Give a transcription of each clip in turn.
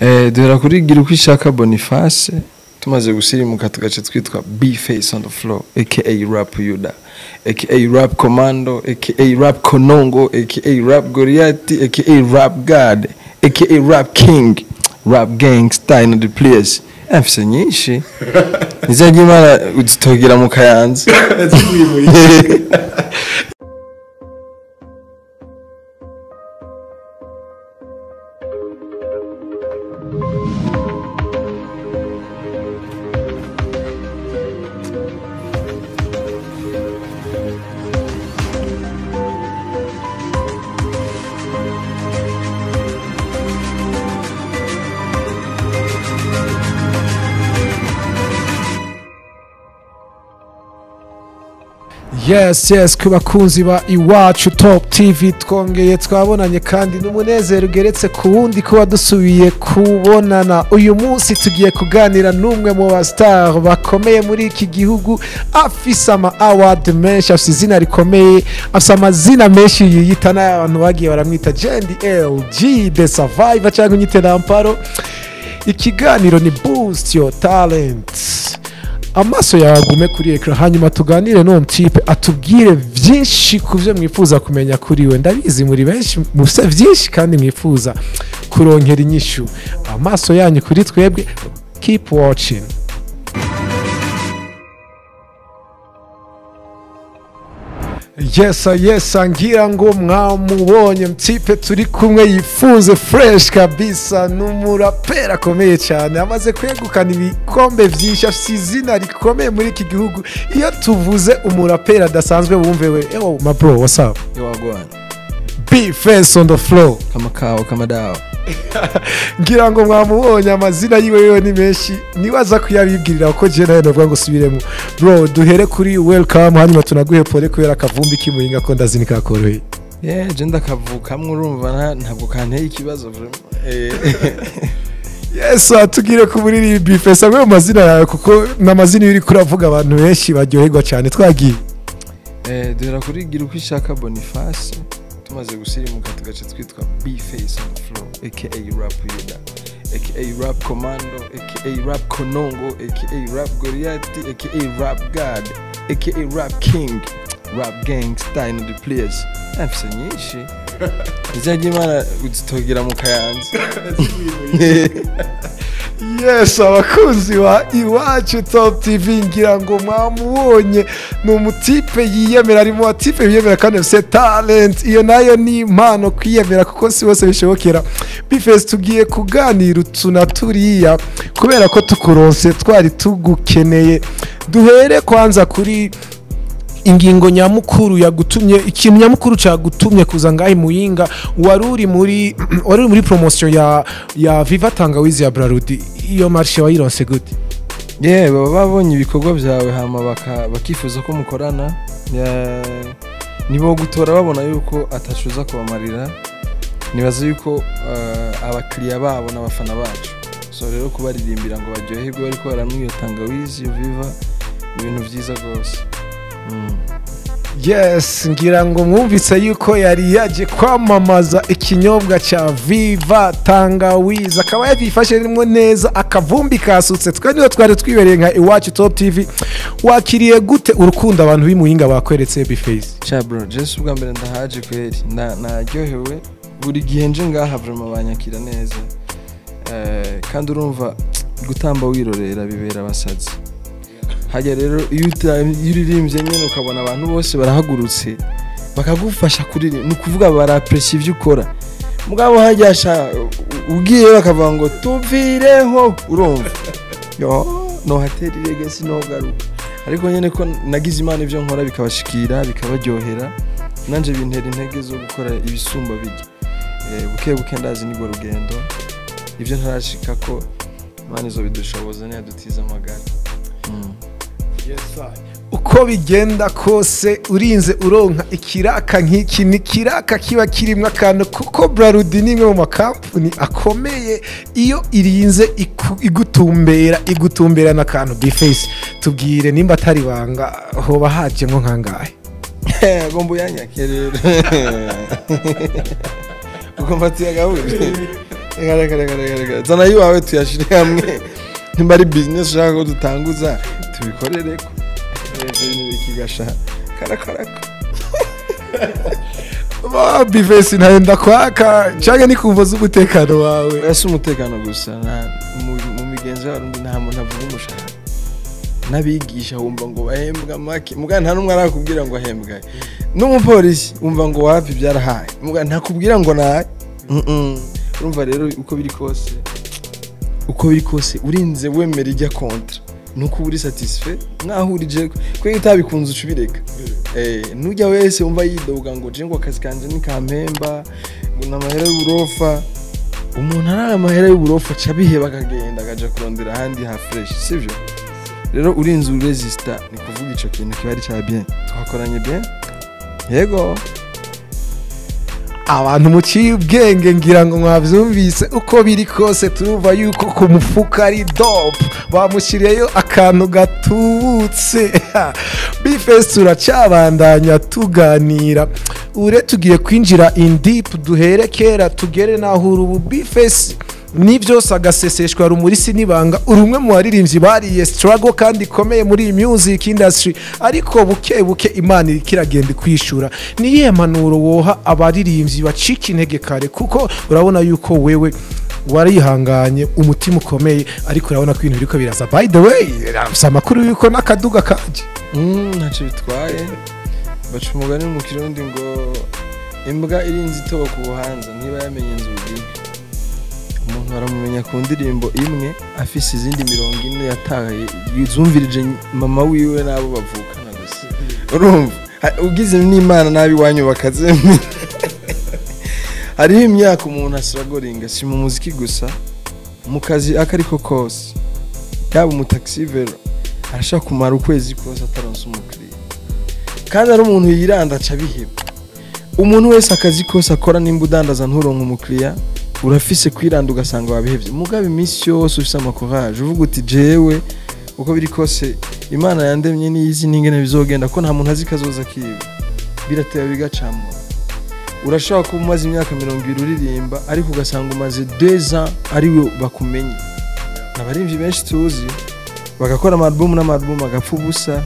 Duhera kuri Girukwishaka Boniface, tumaze gusirimuka tugace twitwa B-Face on the floor, aka Rap Yuda, aka Rap Commando, aka Rap Konongo, aka Rap Goliath, aka Rap God, aka Rap King, Rap Gangsta in the place. Mfise nyinshi nizajya Imana udutogera mu Kayanza. Yes, ku bakunzi ba Iwacu Top TV twongeye twabonanye kandi n'umunezero ugeretse ku wundi kuba dusubiye kubonana. Uyu munsi tugiye kuganira n'umwe mu ba star bakomeye muri iki gihugu, afise ama award menshi, afise izina rikomeye, afise amazina menshi yiyita n'abantu bagiye baramwita Jendi LG The Survivor cyangwa unyite Lamparo. Ikiganiro ni Boost Your Talent. Amaso yawe agume kuri ekran, hanyuma tuganire n'uwo mutipe atubwire byinshi ku byo mwifuza kumenya kuri we. Ndabizi muri benshi mufite byinshi kandi mwifuza kuronkera inyishu. Amaso yanyu kuri twebwe, keep watching. Yes, ngira ngo mwamubonye mtipe turi kumwe yifunze fresh kabisa, n'umurapera akomeye cyane, amaze kwegukana ibikombe byinshi, afite izina rikomeye muri iki gihugu. Iyo tuvuze umurapera adasanzwe bumve we. Yo my bro, what's up? Yo wagwan. B-Face on the floor. Kama kawa kama dawa. Ngira ngo mwamubonye, amazina yiwe yo ni menshi, nibaza kuyabibwirira ko je nawe navuga ngo subiremo. Bro, duhere kuri welcome, hanyuma tunaguhe pole kubera akavumbi kimuhinga ko ndazinika korohe. Yeah, je ndakavukamwe urumva ntabwo kanteye ikibazo vraiment. Yes, atugire ku muri B-Face amwe mu mazina yawe, kuko n'amazina uri kuravuga abantu benshi baryoherwa cyane. Twagiye. Duhera kuri Girukwishaka Boniface, tumaze gusirimuka tugace twitwa B-Face on the floor, aka Rap Yuda, aka Rap Commando, aka Rap Konongo, aka Rap Goliath, aka Rap God, aka Rap King, Rap Gangsta in the place. Mfise nyinshi nizajya Imana udutogera mu Kayanza. Yes, abakunzi ba Iwacu Top TV ngira ngo mwamubonye, ni umutipe yiyemera, ari mu batipe biyemera kandi afise talent. Iyo nayo ni impano kwiyemera, kuko si bose bishobokera. B-Face, tugiye kuganira utu na turiya kubera ko tukuronse twari tugukeneye. Duhere kwanza kuri ingingo nyamukuru yagutumye, ikintu nyamukuru cyagutumye kuza ngahe Muyinga. Wari uri muri promotion ya Viva Tangawizi ya Brarudi. Iyo marché wayironse gute? Yeah, baba babonye ibikorwa byawe hama bakifuza ko mukorana. Nibo gutora babona yuko atacuza kubamarira, nibaza yuko abakiriya babo n'abafana bacu. So rero kubaririmbira ngo baryoherwe bariko baramwiyo iyo Tangawizi iyo Viva, ibintu vyiza gose. Yes, ngira ngo mwumvise yuko yari yaje kwamamaza ikinyobwa cya Viva Tangawizi, akaba yabifashe neza, akavumbi kasutse. Twe niyo twari twibereye nka Iwacu Top TV. Wakiriye gute urukundo abantu b'Imuyinga bakweretse B-Face? Cha bro, just ubwa mbere ndahaje kweri, naryohewe buri gihe nje ngaha vraiment banyakira neza. Kandi urumva gutamba wirorera bibera abasazi. Hajya rero iyo uririmbye nyene ukabona abantu bose barahagurutse bakagufasha kuririmba, ni ukuvuga barapreciate ivyo ukora. Mugabo hajya ugiye bakavuga ngo tuvireho, urumva yo no hatera irege sinogaruka. Ariko nyene ko nagize Imana ivyo nkora bikabashikira bikabaryohera, nanje bintera intege zo gukora ibisumba bijya. Buke buke ndazi nirwo rugendo, ivyo ntarashika ko Imana izobidushoboza ntiyadutiza amagara. Uko bigenda kose urinze uronka ikiraka nk'iki, ni kiraka kiba kirimwe akantu, kuko Brarudi ni imwe mu makampuni akomeye. Iyo irinze igutumbera n'akantu. B-Face, tubwire nimba atari banga hoba hajemwo nkangahe? Agomba uyanyake rero. Ugomba tuyagaburire. Reka, reka, reka, reka, zana yiwawe tuyashire hamwe. Nimba ari business ushaka ko dutanguza, tubikorereko. Ibyo bintu bikigasha karakaraka. B-Face, ntahenda kwaka canke ni kumvo z'umutekano wawe? Ese umutekano gusa, mu migenzo y'Abarundi nta muntu avuga umushahara. N'abigisha wumva ngo bahembwa make, muga nta n'umwe arakubwira ngo ahembwa. N'umupolisi wumva ngo wapi, byarahaye, muga ntakubwira ngo naye. Urumva rero, uko biri kose urinze wemera ijya contrat, nuko uba uri satisfait nkaho urije ko utabikunze uca ubireka. Nujya wese wumva yidoga ngo je ngo akazi kanje ni kampemba, ngo n'amahera y'uburofa, umuntu arara amahera y'uburofa aca abiheba, akagenda akaja kurondera ahandi ha fresh, sivyo? Rero urinze uresista, ni kuvuga ico kintu kiba ari ca bien, twakoranye bien, yego. Abantu muciye ubwenge ngira ngo mwavyumvise. Uko biri kose turumva yuko ku mufuka ari dope, bamushyiriyeyo akantu gatubutse. B-Face, turacabandanya tuganira. Ure tugiye kwinjira in deep, duhere kera tugere naho uri ubu. B-Face, ni byose agaseseshwa rumuri, si nibanga uri umwe mu baririmbyi bariye struggle kandi ikomeye muri iyi music industry, ariko buke buke Imana iriko iragenda ikwishura. Ni iyihe mpanuro woha abaririmbyi bacika intege kare? Kuko urabona yuko wewe warihanganye, umutima ukomeye, ariko urabona ko ibintu biriko biraza. By the way, afise amakuru yuko n'akaduga kaje. Ntacyo bitwaye. Baca umugani mu Kirundi ngo imbwa irinze itoba ku buhanza niba yamenye inzugi. Umuntu baramumenya ku ndirimbo imwe, afise izindi 40 yataye zumvirije mama wiwe n'abo bavukana gusa. Urumva, ugize n'Imana nabi iwanyu bakazemera. Hariho imyaka umuntu asiragoringa, si mu muziki gusa, mu kazi ako ariko kose. Yaba umutaxi vélo arashaka kumara ukwezi kose ataronse umukiriya, kandi ari umuntu yiranda, aca abiheba. Umuntu wese akazi kose akora, nimba udandaza nturonke umukiriya, urafise kwiranda ugasanga wabihevye. Mugabo iminsi yose ufise amakoraje, uvuga uti jewe uko biri kose Imana yandemye niyizi n'ingene bizogenda, ko nta muntu azi kazoza kiwe. Birateba bigacamwo. Urashobora kuba umaze imyaka 20 uririmba, ariko ugasanga umaze 2 ans ariwe bakumenye. Abaririmbyi benshi tuzi bagakora ama album n'ama album agapfa ubusa,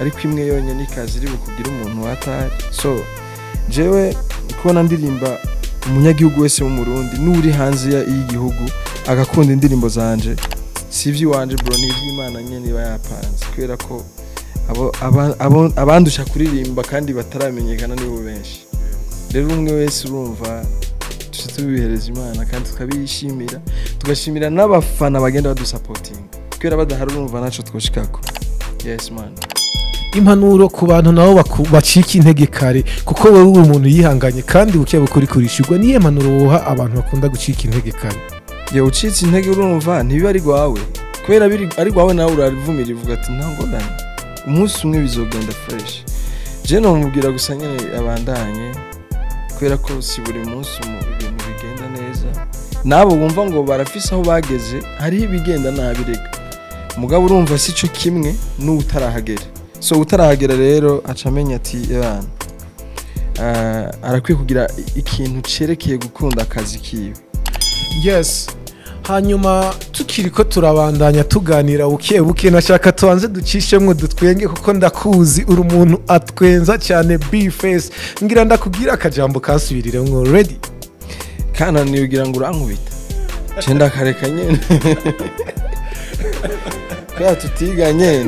ariko imwe yonyine ikaza iri bukugire umuntu watari. So jewe kubona ndirimba umunyagihugu wese w'Umurundi n'uri hanze y'igihugu agakunda indirimbo zanje, si iby'iwanje bro, ni iby'Imana nyene iba yapanze, kubera ko abandusha kuririmba kandi bataramenyekana nibo benshi. Rero umwe wese urumva tuce tubihereza Imana kandi tukabishimira, tugashimira n'abafana bagenda badusapotinga, kubera badahari urumva naco twoshikako. Yes man. Impanuro ku bantu nabo bacika intege kare, kuko wowe uri umuntu yihanganye kandi buke bukuri kurishurwa, niyo mpanuro woha abantu bakunda gucika intege kare? Yo, ucitse intege urumva ntibiba ari rwawe, kubera biri ari rwawe nawe urarivumira, ivuga ati nta ngorane, umunsi umwe bizogenda fresh. Je nomubwira gusa nyene abandanye, kubera ko si buri munsi ibintu bigenda neza. Nabo bumva ngo barafise aho bageze, hariho ibigenda nabi rega, mugabo urumva si cyo kimwe n'utarahagera. So utarahagera rero aca amenya ati ebana, arakwiye kugira ikintu cerekeye gukunda akazi kiwe. Yes. Hanyuma tukiri ko turabandanya tuganira buke buke, nashaka tubanze ducishemwo dutwenge, kuko ndakuzi uri umuntu atwenza cyane. B-Face, ngira ndakubwira akajambo kasubiriремwo. Ready? Kananiye ugira ngo urankubita, cenda kareka nyene kubera tutiganye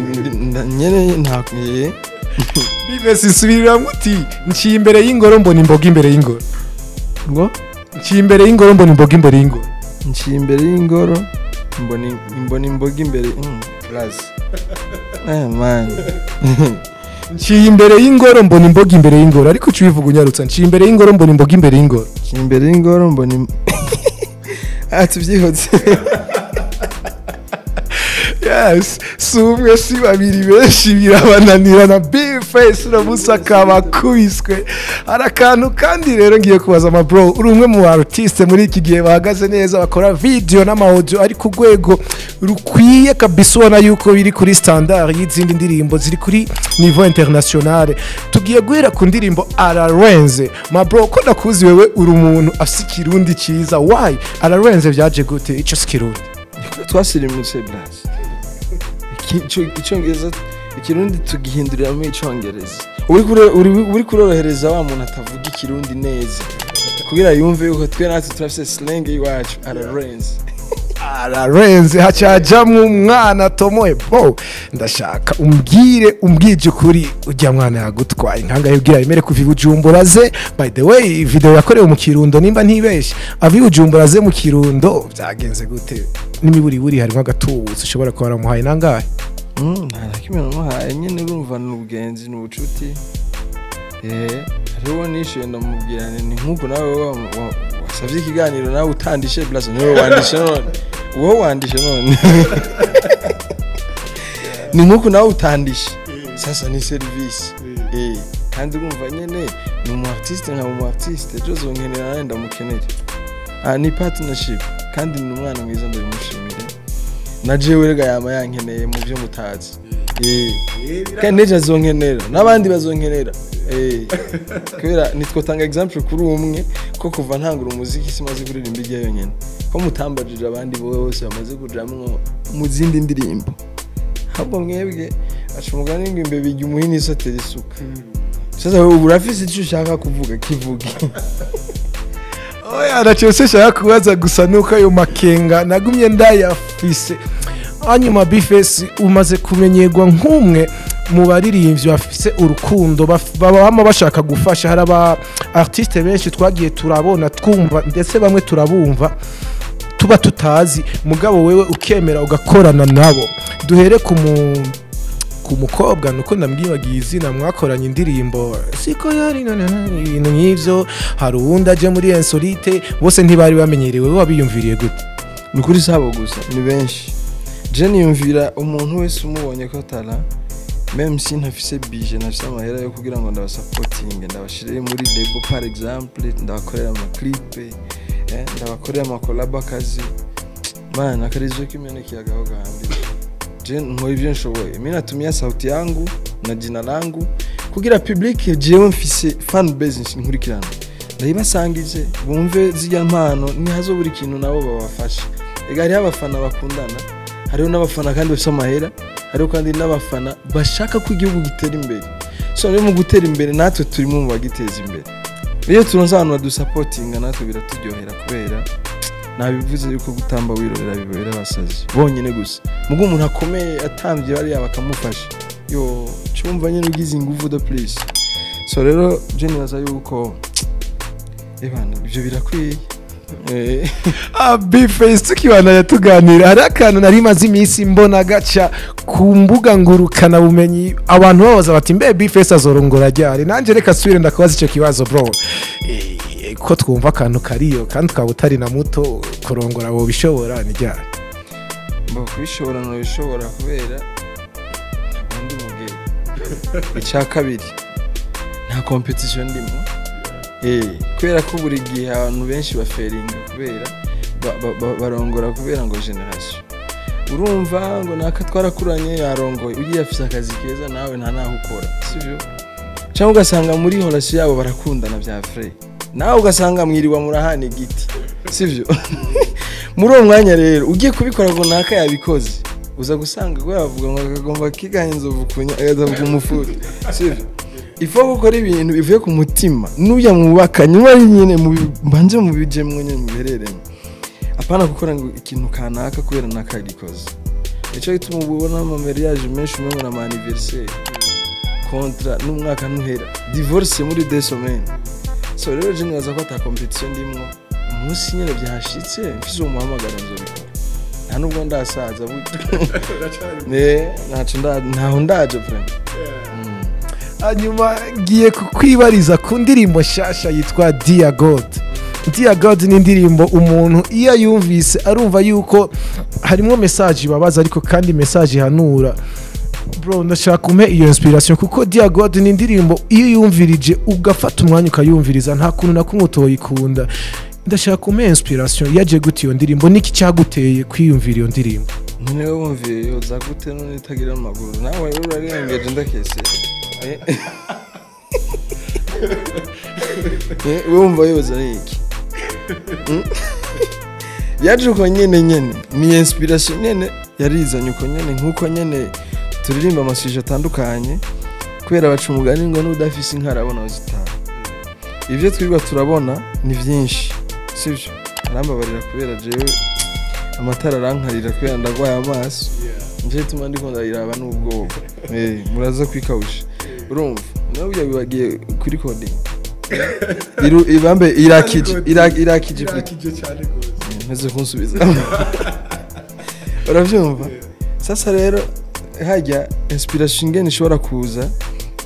nyene ntakwiye. B-Face, nsubiriramwo uti nciye imbere y'ingoro mbona imboga imbere y'ingoro. Ngo? Nciye imbere y'ingoro mbona imboga imbere y'ingoro. Nciye imbere y'ingoro mbona imboga imbere, razi man. Nciye imbere y'ingoro mbona imboga imbere y'ingoro, ariko uca ubivuga unyarutsa: nciye imbere y'ingoro mbona imboga imbere y'ingoro. Nciye imbere y'ingoro mbona tubyihutse. Yes, si umwe, si babiri, benshi birabananira na B-Face uno munsi akaba akubiswe. Hari akantu kandi rero ngiye kubaza, ama bro. Uri umwe mu artiste muri iki gihe bahagaze neza, bakora video n'ama audio ari ku rwego rukwiye kabisa, ubona yuko biri kuri standard y'izindi ndirimbo ziri kuri niveau international. Tugiye guhera ku ndirimbo Ararenze. Ma bro, ko ndakuzi wewe uri umuntu afise Ikirundi cyiza, why Ararenze? Byaje gute? Ico si Kirundi. Twasirimutse blase. Icyongereza, Ikirundi tugihinduriramo Icyongereza. Uri kurorohereza wa muntu atavuga Ikirundi neza kugira yumve yuko twe natwe turafise slang iwacu. Ararenze. Ararenze, hacajamwo umwana tomoye. Bo ndashaka umbwire, umbwije ukuri, ujya mwana yagutwaye nkangahe ubwira yemere kuva i Bujumbura ze? By the way, video yakorewe mu Kirundo nimba ntibeshe. Ava i Bujumbura ze mu Kirundo, byagenze gute? N'imiburiburi harimo agatubutse ushobora kuba waramuhaye nangahe? Nta na kimwe namuhaye nyine. Urumva ni ubugenzi, ni ubucuti. Hariho nishyuye, ndamubwira nti ni nk'uko nawe wasavye ikiganiro nawe utandishe blase, niwe wandishe none, wowe wandishe none, ni nk'uko nawe utandishe. Sasa ni service. Kandi urumva nyene ni umu artiste nka umu artiste, ejo zonkenera nawe ndamukenera. Ah, ni partnership kandi ni umwana mwiza, ndabimushimire. Na jewe rega yama yankeneye mu byo mutazi. Kandi nejo azonkenera n'abandi bazonkenera. Kubera nitwotanga example kuri umwe ko kuva ntangura umuziki simaze kuririmba ijya yonyene, ko mutambajije abandi bose bamaze kujamwo mu zindi ndirimbo. Ahubwo mwebwe aca umugani ngo imbeba ijya umuhini isotera isuka. Sasa wewe urafise icyo ushaka kuvuga, kivuge. Oya, ntacyo nshaka kubaza, gusa nuko ayo makenga nagumye ndayafise. Hanyuma B-Face, umaze kumenyerwa nk'umwe mu baririmbyi bafise urukundo, baba bama bashaka gufasha. Hari aba artiste benshi twagiye turabona, twumva, ndetse bamwe turabumva tuba tutazi, mugabo wewe ukemera ugakorana nabo. Duhere ku mukobwa, nuko ndamwibagiye izina, mwakoranye indirimbo siko yari na na na, ibintu nk'ivyo. Hari uwundi aje muri Insolite, bose ntibari bamenyerewe. Wowe wabiyumviriye gute? Ni ukuri sabo gusa, ni benshi. Je niyumvira umuntu wese umubonye ko tara, même si ntafise budget, ntafise amahera yo kugira ngo ndabasapotinge, ndabashire muri label par exemple, ndabakorera ama clip, ndabakorera ama collab, akazi mana akarizo k'imene kiyagaho gahambira. Je nkora ivyo nshoboye. Mi natumia sauti yangu na jina langu kugira public. Jewe mfise fan base nkurikirana, ndayibasangije bumve zirya mpano, ntihazo buri kintu nabo babafasha. Ega hariho abafana bakundana, hariho n'abafana kandi bafise amahera, hariho kandi n'abafana bashaka ko igihugu gitera imbere. So rero mu gutera imbere natwe turimo mu bagiteza imbere. Iyo turonse abantu badusapotinga natwe biraturyohera, kubera nabivuze yuko gutamba wirorera bibera abasazi bonyine gusa. Mugo umuntu akomeye atamvye bariya bakamufasha, yo cyumva nyine ugize ingufu de plus. So rero je nibaza yuko ebana ibyo birakwiye. B-Face, tukibandanya tuganira, hari akantu nari maze iminsi mbona gaca ku mbuga ngurukana bumenyi, abantu babaza bati: "Mbe B-Face azorongora ryari?" Nanjye reka subire ndakubaza icyo kibazo, bro. Ko twumva akantu kariyo kandi ukaba utari na muto, kurongora bishobora ni ryari? Mbo kubishobora ntubishobora kubera ntabwo ndi umugeni. Icya kabiri, nta competition ndimo. Kubera ko buri gihe abantu benshi baferinga kubera barongora kubera ngo generation, urumva ngo naka twarakuranye yarongoye, ugiye afise akazi keza, nawe nta naho ukora, sibyo? Cyangwa ugasanga muri relation yabo barakundana bya vrai, nawe ugasanga mwiriwa murahana igiti, sivyo? Muri uwo mwanya rero ugiye kubikora ngo naka yabikoze, uza gusanga kubera bavuga ngo akagomba kiganya inzovu kunya agazavuga umufuri, sivyo? Ifo gukora ibintu bivuye ku mutima n'ujya mwubaka nyuma nyine mbanze mubijemwo nyine mubihereremo, apana gukora ngo ikintu kanaka kubera nakagikoze. Nico gituma ubona ama mariage menshi umengo na ama anniversaire, contrat n'umwaka ntuhera, divorce muri 2 semaines. So rero je nibaza ko ata competition ndimwo. Umunsi nyene byashitse mfise uwo muhamagaro nzobikora. Nta nubwo ndasaza burya. Ntaco ntaho ndaje vraiment. Hanyuma ngiye kukwibariza ku ndirimbo nshasha yitwa Dear God. Dear God ni indirimbo umuntu iyo yumvise arumva yuko harimo message ibabaza, ariko kandi message ihanura. Bro, ndashaka umpe iyo inspiration, kuko Dear God ni indirimbo iyo yumvirije ugafata umwanya ukayumviriza, nta kuntu na kumwe utoyikunda. Ndashaka umpe inspiration yaje gute iyo ndirimbo, niki cyaguteye kwiyumvira iyo ndirimbo? None wumviye yoza gute none itagira amaguru? Nawe urarengeje, ndakese. Wumva yoza ni iki? Yaje uko nyene nyene, ni inspiration nyene yarizanye uko nyene, nkuko nyene turirimba ama sujets atandukanye, kubera baca umugani ngo n'udafise inka arabona zitanu. Ivyo twirirwa turabona ni vyinshi, sivyo? Arambabarira kubera jewe amatara arankarira kubera ndagwaye amaso, nje tuma ndiko ndayiraba n'ubwoba. Muraza kwikawusha, urumva nawe burya bibagiye kuri coding. Ibambe irakije, irakije mpeze kunsubiza, uravyumva? Sasa rero hajya inspiration ingene ishobora kuza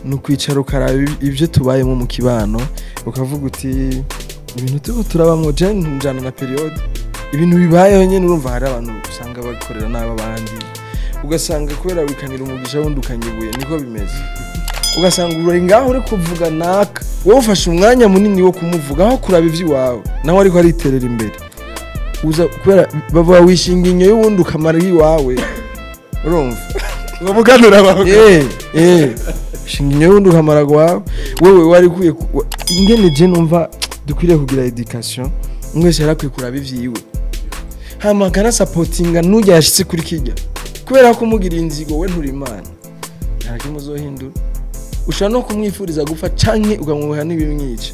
ni ukwicara ukaraba ibyo tubayemo mu kibano, ukavuga uti ibintu turiko turabamwo, je njana na période ibintu bibayeho nyene. Urumva hari abantu usanga bakorera nabi abandi, ugasanga kubera wikanira umugisha wundi ukanyibuye, niko bimeze. Ugasanga uri ngaho uri kuvuga naka, wowe ufashe umwanya munini wo kumuvuga aho kuraba ivy'iwawe, nawe ariko ariterera imbere. Uza kubera baba wishinga inyo y'uwundi ukamara iwawe, urumva? Ngo muganura bavuga. Shinga inyo y'uwundi ukamara gwawe, wewe wari kuye ingene. Je numva dukwiriye kugira education, umwe wese yarakwiye kuraba ivyiwe, hama akanasapotinga n'urya yashitse kuri kirya, kubera ko umugira inzigo we nturi Imana, nta kimwe uzohindura. Ushobora no kumwifuriza gupfa canke ukamwuha n'ibimwica,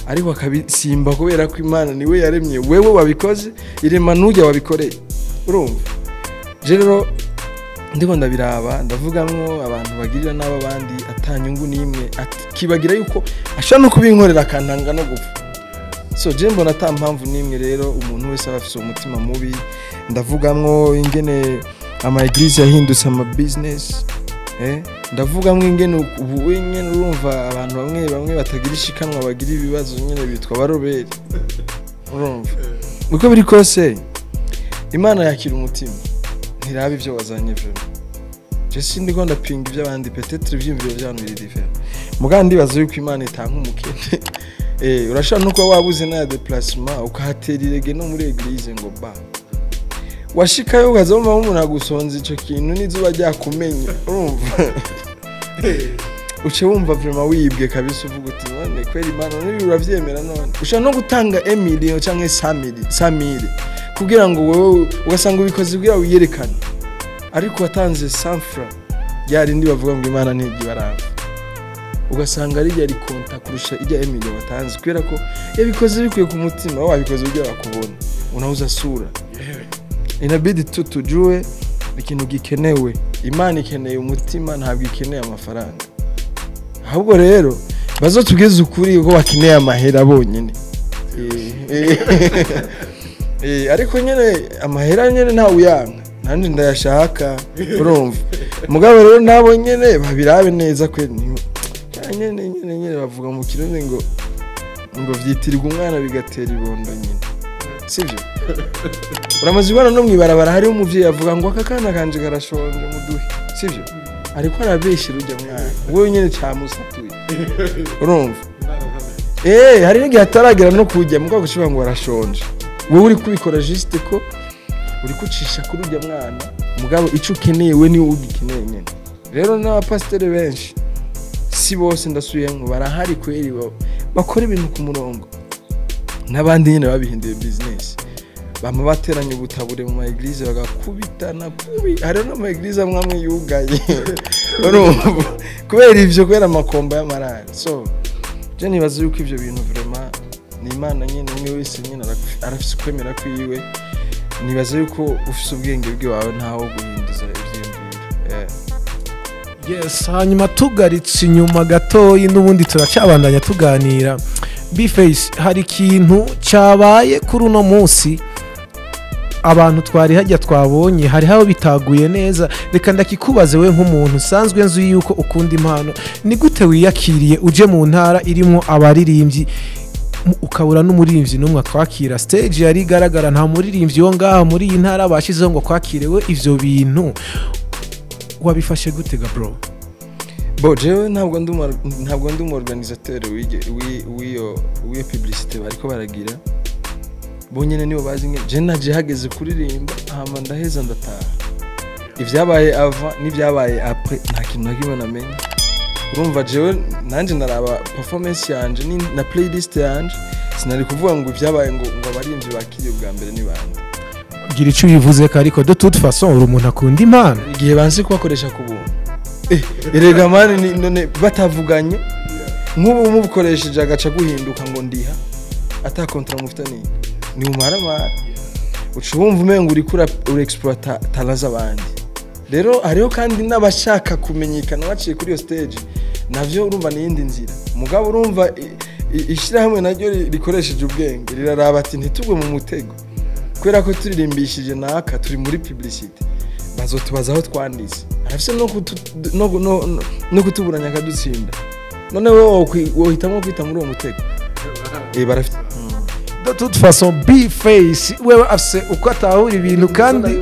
ariko akabisimba, kubera ko Imana niwe yaremye wewe wabikoze, irema n'urya wabikoreye, urumva? Je rero ndiko ndabiraba, ndavugamwo abantu bagirira nabi abandi atanyungu n'imwe, akibagira yuko ashobora no kubinkorera akantanga no gupfa. So je mbona ata mpamvu n'imwe rero umuntu wese aba afise umutima mubi. Ndavugamwo ingene ama église yahindutse ama business, ndavugamwo ingene ubu nyene urumva abantu bamwe bamwe batagira ishikanwa, bagira ibibazo nyene bitwa baroberi, urumva? Uko biri kose Imana yakira umutima, ntiraba ivyo wazanye. Vraiment je sindiko ndapinga ivy'abandi, peut-être ivyiyumviro vy'abantu biri différent, mugabo ndibaza yuko Imana itanga umukene. Urashobora no kuba wabuze n'aya déplacement, ukahatera irege no muri église ngo ba washikayo, ukaza wumva nk'umuntu agusonza ico kintu n'izuba ryakumenye, urumva uce wumva vraiment wibwe kabisa, uvuga uti none kweri Imana none uravyemera? None ushobora no gutanga 1 million canke 100 mille kugira ngo wewe, ugasanga ubikoze kugira wiyerekane, ariko watanze 100 francs ryarindi bavuga ngo Imana ntigibarava, ugasanga rijya rikonta kurusha ijya 1 million watanze, kubera ko yabikoze bikuye ku mutima, wowe wabikoze kugira bakubone unauza sura. Inabidi tu tujue ikintu gikenewe. Imana ikeneye umutima, ntabwo ikeneye amafaranga. Ahubwo rero bazotubwize ukuri ko bakeneye amahera bonyene. Ariko nyene amahera nyene ntawe uyanka, nanje ndayashaka, urumva? Mugabo rero nabo nyene babirabe neza kwe nyene nyene nyene. Bavuga mu Kirundi ngo vyitirirwa umwana bigatera ibondo nyine, sivyo? Uramaze ubona no mwibarabara hariho umuvyeyi avuga ngo aka kana kanje karashonje muduhe, sivyo? Ariko arabeshera urya mwana, wewe nyene camusatuye, urumva? Hari n'igihe ataragera no kujya mugabo gushobora ngo arashonje, wowe uri kubikora juste ko uri kucisha kuri urya mwana, mugabo ico ukeneye we niwe ugikeneye nyene. Rero n'abapasiteri benshi, si bose, ndasubiyemwo, barahari kweri bakora ibintu ku murongo, n'abandi nyine babihinduye business, bama bateranya ubutabure mu ma église, bagakubitana kubi. Hariho n'ama église amwe amwe yugaye, urumva, kubera ivyo, kubera amakomba y'amarari. So je nibaza yuko ivyo bintu vraiment ni Imana nyene, umwe wese nyene arafise ukwemera kwiwe. Nibaza yuko ufise ubwenge bwiwawe, ntawo guhinduza ivyiyumviro. Yeah. Yes, hanyuma tugaritse inyuma gatoyi, n'ubundi turacyabandanya tuganira. B-Face, hari ikintu cyabaye kuri uno munsi, abantu twari hajya twabonye hariho aho bitaguye neza. Reka ndakikubaze we nk'umuntu usanzwe nzi yuko ukunda impano, ni gute wiyakiriye uje mu ntara irimo abaririmbyi? Ukabura n'umuririmbyi n'umwe akwakira. Stage yari igaragara, nta muririmbyi wo ngaha muri iyi ntara bashizeho ngo kwakirewe. Ivyo bintu wabifashe gute ga bro? Bo jewe ntabwo ndi umu organisateur w'iyo publicité bariko baragira. Bo nyene nibo bazi je naje hageze kuririmba, hama ndaheza ndataha. Ivyabaye avant n'ivyabaye après, nta kintu na kimwe namenye. Urumva jewe nanje naraba performance yanje na playlist yanje. Sinari kuvuga ngo ivyabaye ngo abaririmbyi bakiriye ubwa mbere ni bande. Gira icyo ubivuze ko, ariko de toute façon uri umuntu akunda impano. Igihe banse kubakoresha ku buntu, erega man, none batavuganye, nk'ubu mubukoresheje agaca guhinduka ngo ndiha, ata contrat mufitaniye, ni umaramara, uca wumva umengo uriko ura exploita talent z'abandi. Rero hariho kandi n'abashaka kumenyekana baciye kuri iyo stage, navyo urumva ni iyindi nzira. Mugabo urumva ishyirahamwe naryo rikoresheje ubwenge riraraba ati ntitugwe mu mutego, kubera ko turirimbishije naka turi muri publicité, bazotubaza aho twanditse, arafise no kutuburanya akadutsinda. None wowe wohitamwo kwita muri uwo mutego? Barafite. De toute façon B-Face wewe afise uko atahura ibintu, kandi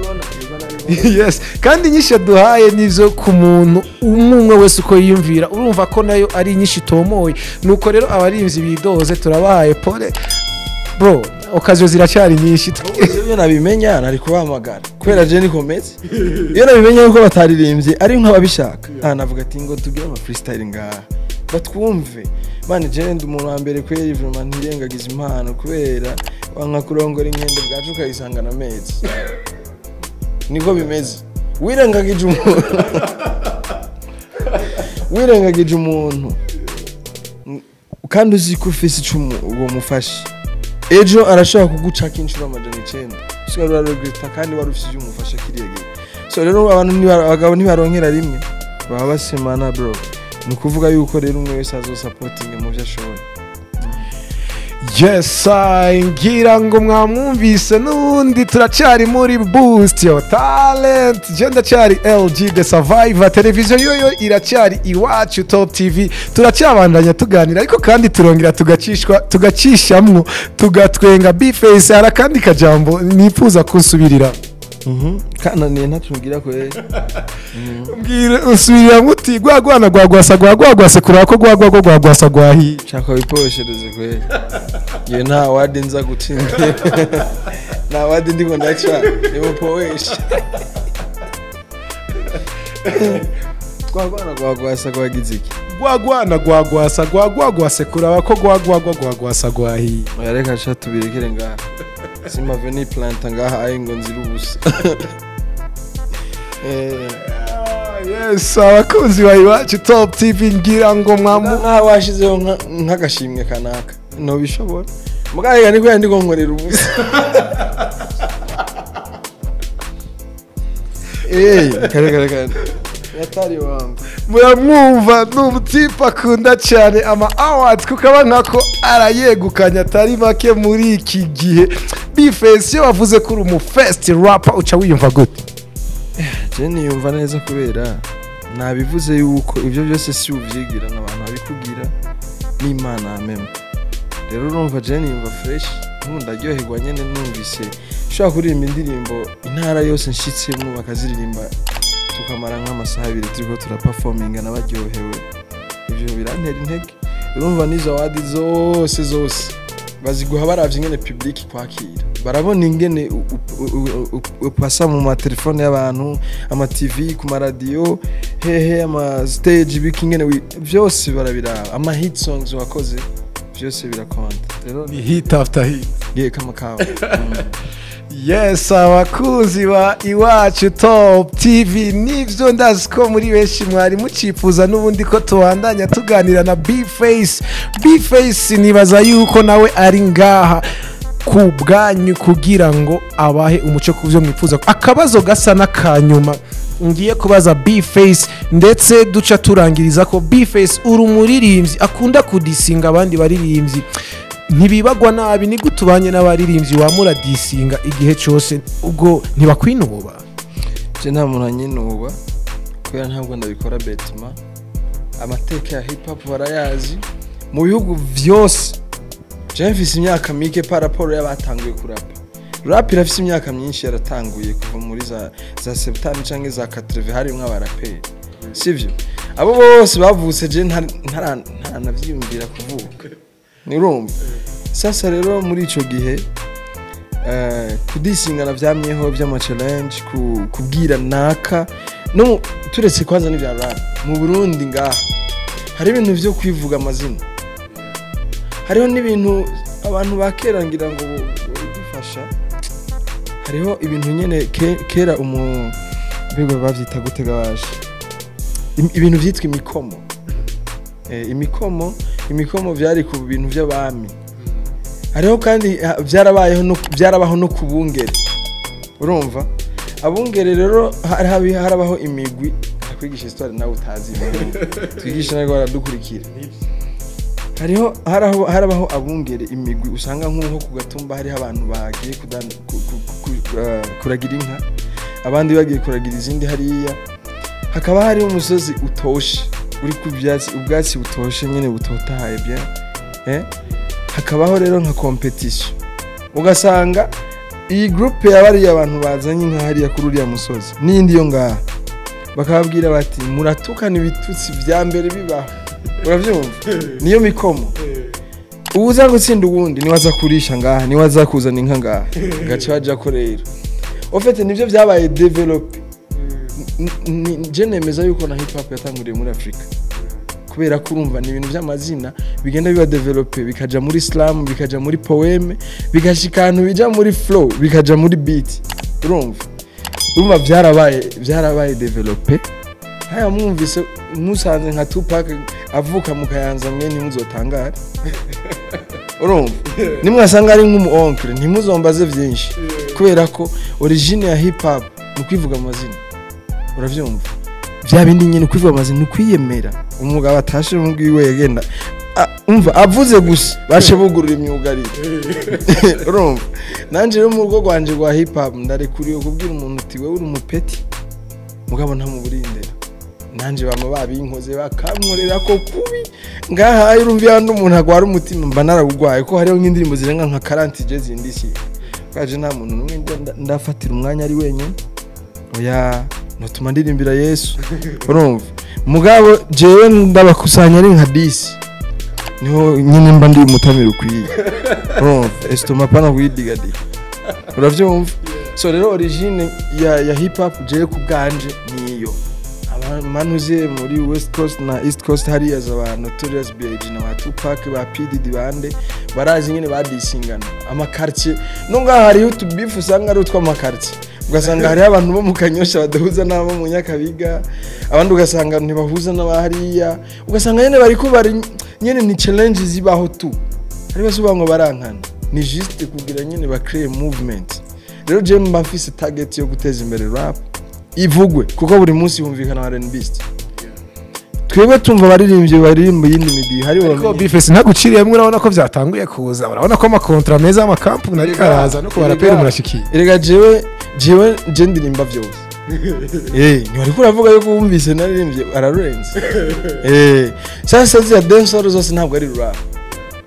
yes, kandi inyinshi yaduhaye nivyo ku muntu umwe wese uko yiyumvira, urumva ko nayo ari inyinshi itomoye. Nuko rero abarimvyi bidoze, turabahaye pole bro, occasion ziracyari nyinshi. Iyo nabimenya nari kubahamagara, kubera je niko meze. Iyo nabimenya yuko bataririmbye ari nk'ababishaka, navuga ati ngo tugire ama freestyle ngaha batwumve. Man, je ndi umuntu wa mbere kweri, vraiment ntirengagiza impano, kubera wanka kurongora inkende bwacu ukayisangana amezi. Niko bimeze, wirengagije umuntu, wirengagije umuntu kandi uzi ko ufise icumu uwo mufashe, ejo arashobora kugucaka inshuro 900, usigara uraregreta kandi wari ufise ivyo umufasha kiriya gihe. So rero abantu abagabo ntibaronkera rimwe, baba basemana bro. Ni ukuvuga yuko rero umwe wese azosapotinga mu vyo ashoboye. Yes, ngira ngo mwamwumvise. N'ubundi turacyari muri Boost Your Talent. Je ndacyari LG The Survivor, televiziyo yoyo iracyari Iwacu Top TV. Turacyabandanya tuganira, ariko kandi turongera tugacishwa, tugacishamwo, tugatwenga. B-Face, hari akandi kajambo nifuza kunsubirira. Kananiye ntacubwira kweri. Mbwira, usubirira muti gwagwana gwagwasa gwagwagwase kuraba ko gwagwagwa gwagwasa gwahiye. Shaka wiposhereze kweri, iyo nta wadi nza gutsindira, nta wadi ndiko ndaca, nimupoweshe. Twagwana gwagwasa gwagize iki? Gwagwana gwagwasa gwagwagwase kuraba ko gwagwagwa gwagwasa gwahiye. Oya, reka sha tubirekere ngaha, simave ni planta ngaha ayi ngo nzira ubusa. Yes, abakunzi ba Iwacu Top TV, ngira ngo mwamu nkaho washizeho nk'agashimwe kanaka ntobishobora, mugahega niko yandi nkorera ubusa. Kare kare kare, yatari wangu. Muramwumva, ni umutipe akunda cyane ama awards, kuko aba nkako arayegukanye atari make muri iki gihe. B-Face, iyo bavuze ko uri umu first rapper uca wiyumva gute? Je niyumva neza, kubera nabivuze yuko ibyo byose si ubyigira n'abantu babikubwira, n'Imana amema. Rero urumva je niyumva fresh, nkunda ndaryoherwa nyene numvise ushobora kuririmba indirimbo intara yose nshitsemo bakaziririmba, tukamara nk'amasaha 2 turiko turaperforminga n'abaryohewe. Ivyo birantera intege. Urumva n'izo award zose zose baziguha baravye ingene public kwakira, barabona ingene upasa mu matelefone y'abantu, ama TV, ku maradiyo, hehe, ama stage, biki, ingene byose barabiraba, ama hit songs wakoze, byose birakonta rero. Ni hit after hit. Ngiye kama kawa. Yes, abakunzi ba Iwacu Top TV, nivyo ndazi ko muri benshi mwari mucifuza n'ubundi ko tubandanya tuganira na B-Face. B-Face nibaza yuko nawe ari ngaha ku bwanyu kugira ngo abahe umuco ku byo mwifuza. Akabazo gasa n'akanyuma ngiye kubaza B-Face, ndetse duca turangiriza ko, B-Face, uri umuririmbyi akunda kudisinga abandi baririmbyi, ntibibagwa nabi? Ni gute ubanye n'abaririmbyi wamuradisinga igihe cyose, ubwo ntibakwinuba? Je nta muntu anyinuba, kubera ntabwo ndabikora bêtement. Amateka ya hip hop barayazi mu bihugu vyose. Jewe mfise imyaka mike par rapport y'abatanguye kurapa. Rap irafise imyaka myinshi, yaratanguye kuva muri za septante canke za 80, harimwo abaraperi, sivyo? Abo bose bavutse je ntaranavyiyumvira kuvuka, nirumva. Sasa rero muri ico gihe kudisingana vyamyeho vy'ama challenge, kubwira naka no turetse kwanza n'ivya rap mu Burundi, ngaha hari ibintu vyo kwivuga amazina, hariho n'ibintu abantu ba kera ngira ngo bidufasha. Hariho ibintu nyene kera umu mbega bavyita gute gabasha, ibintu vyitwa imikomo. Imikomo vyari ku bintu vy'abami. Hariho kandi vyarabayeho no byarabaho no ku bungere. Urumva abungere rero harabaho imigwi. Akwigisha histoire nawe utazi, twigisha nawe baradukurikira. Hariho harabaho abungere, imigwi usanga nk'uko ku gatumba hariho abantu bagiye kuragira inka, abandi bagiye kuragira izindi hariya, hakaba hariho umusozi utoshe uri ku byatsi, ubwatsi butoshe nyine butotahaye bien. Hakabaho rero nka competition, ugasanga iyi groupe yabariye abantu bazanye inka hariya kuri uriya musozi n'iyindi yo ngaha, bakababwira bati muratukana ibitutsi vya mbere bibaho. Uravyumva, niyo mikomo. Uza gutsinda uwundi niwe aza kurisha ngaha, niwe aza kuzana inka ngaha, gace baja ko. Rero au fait nivyo vyabaye développé. Je nemeza yuko na hip hop yatanguriye muri Afrika, kubera ko urumva ni ibintu by'amazina bigenda biba développé, bikaja muri slam, bikaja muri poème, bigashika ahantu bija muri flow, bikaja muri beat. Urumva byarabaye développé. Haya, mwumvise musanze nka Tupac avuka mu Kayanza, mwe ntimuzotangare. Urumva nimwasanga ari nk'umu oncle, ntimuzombaze vyinshi, kubera ko origine ya hip hop ni ukwivuga amazina. Uravyumva, vya bindi nyine, kwivuga amazina ni ukwiyemera. Umugabo atashe mu bwiwe yagenda umva avuze gusa bace bugurura imyugariro. Urumva nanje rero mu rugo rwanje rwa hip hop ndarekuriwe kubwira umuntu uti wewe uri umupeti, mugabo ntamuburindera. Nanje bama babinkoze bakankorera ko kubi ngaha. Urumva iyo umuntu agwara umutima mba narawugwaye, ko hariho nk'indirimbo zirenga nka 40 je zindisiye kaje, nta muntu n'umwe ndafatira umwanya ari wenyine, oya, notuma ndirimbira Yesu. Urumva mugabo jewe ndabakusanya ari nka 10, niho nyine mba ndi umutamiro ukwiye. Urumva estomac pana kuyidigadiga, uravyumva. So rero origine ya hip hop jewe ku bwanje niyo manuze muri West Coast na East Coast hariya za Notorious B.I.G na ba Tupac, ba P Diddy, bande barazi nyine badisingana ama quartier. No ngaha hariho utubifu usanga ari utw'ama quartier, ugasanga hariho abantu bo mu Kanyosha badahuza n'abo mu Nyakabiga, abandi ugasanga ntibahuza n'abahariya, ugasanga nyine bariko bari nyine ni challenge zibaho tu, hari bose ngo barankana, ni juste kugira nyine ba create movement. Rero je mba mfise target yo guteza imbere rap ivugwe, kuko buri munsi humvikana R&B. Twebwe tumva abaririmbyi baririmba iyindi midi hari. Ariko B-Face, ntaguciriyemwo, urabona ko vyatanguye kuza, urabona ko amakontra meza y'amakampuni ariko araza no ku baraperi murashikiye. Erega jewe je ndirimba vyose. Ntiwariko uravuga yuko wumvise naririmbye ararenze. Sasa ziriya dancehall zose ntabwo ari rap.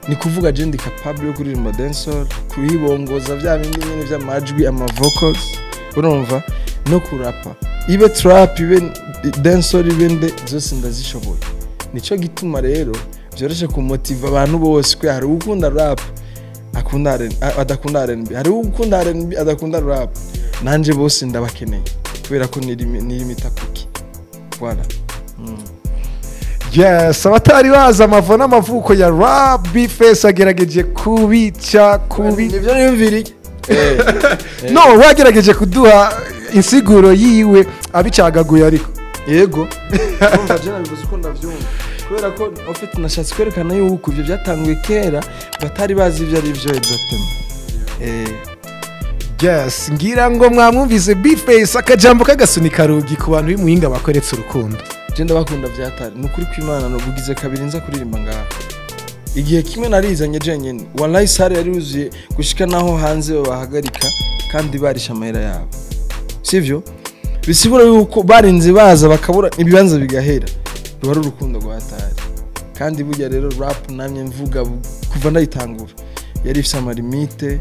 Ni kuvuga je ndi capable yo kuririmba dancehall, kuyibongoza vya bindi nyene vy'amajwi, ama vocals, urumva, no kurapa. Ibe trap, ibe dancehall, ibe nde, zose ndazishoboye. Nico gituma rero vyoroshe kumotiva abantu bose, ko hari ukunda rap akunda R&B, adakunda R&B, hari ukunda R&B adakunda rap. Nanje bose ndabakeneye kubera ko nirimita kuki. Voilà. Yes, abatari bazi amavo n'amavuko ya rap, B-Face agerageje kubica kubi. Nivyo niyumviriye. No, wagerageje kuduha insiguro yiwe abicagaguye ariko. Yego. Urumva je nabivuze uko ndavyumva. Kubera ko en fait nashatse kwerekana yuko ivyo byatanguye kera batari bazi ivyo ari byo exactement. Yes, ngira ngo mwamwumvise B-Face, akajambo k'agasunika rugi ku bantu b'imuhinga bakweretse urukundo. Je ndabakunda vyatari. Ni ukuri kw'Imana, nubugize kabiri nza kuririmba ngaha. Igihe kimwe narizanye jenyine. Wallahi salle yari yuzuye gushika naho hanze babahagarika kandi barisha amahera yabo. Sivyo? Bisigura yuko barinze baza bakabura ibibanza bigahera. Ruba ari urukundo rwa hatari. Kandi burya rero rap namye mvuga kuva ndayitangura. Yari ifise ama limites.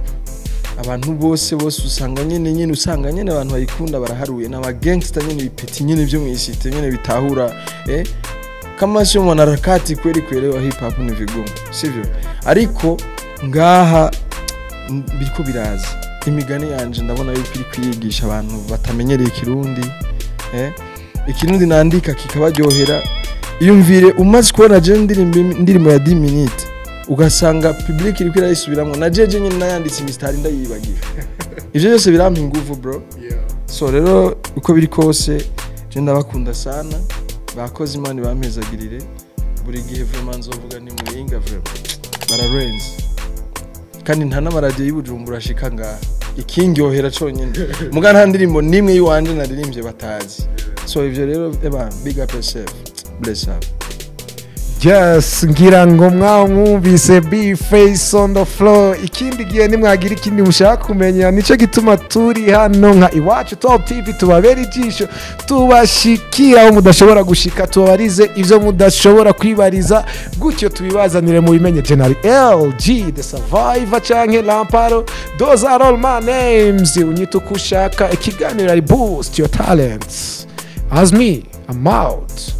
Abantu bose bose usanga nyene usanga nyene abantu bayikunda baraharuye, n'aba gangster nyene, ibipeti nyene vyo mw'isite nyene bitahura, kama sio mwanaharakati kweli kuelewa hip hop ni vigumu, sivyo? Ariko ngaha biriko biraza. Imigani yanje ndabona yuko iri kwiyigisha abantu batamenyereye ikirundi, ikirundi nandika kikabaryohera. Iyumvire umaze kubona je ndirimbo indirimbo ya 10 minutes, ugasanga public iriko irayisubiramwo, na jeje nyine nayanditse imisitari ndayibagira. Ivyo byose birampa inguvu, bro. So rero, uko biri kose, je ndabakunda sana. Bakoze, Imana ibampezagirire. Buri gihe vraiment nzovuga ni Muyinga, vraiment bararenze, kandi nta n'amaradiyo y'Ibujumbura ashika ngaha. Ikindyohera conyine muga nta ndirimbo n'imwe y'iwanje naririmbye batazi. So ivyo rero, eba, big up yourself, bless up. Yes, ngira ngo mwamwumvise, B Face on the floor. Ikindi gihe nimwagira ikindi mushaka kumenya, nicyo gituma turi hano nka Iwacu Top TV, tubabera ijisho, tubashikira aho mudashobora gushika, tubabarize ibyo mudashobora kwibariza, gutyo tubibazanire mu bimenye. General LG the Survivor canke Lamparo, those are all my names. Unyita uko ushaka. Ikiganiro ari Boost Your Talents. As me, I'm out.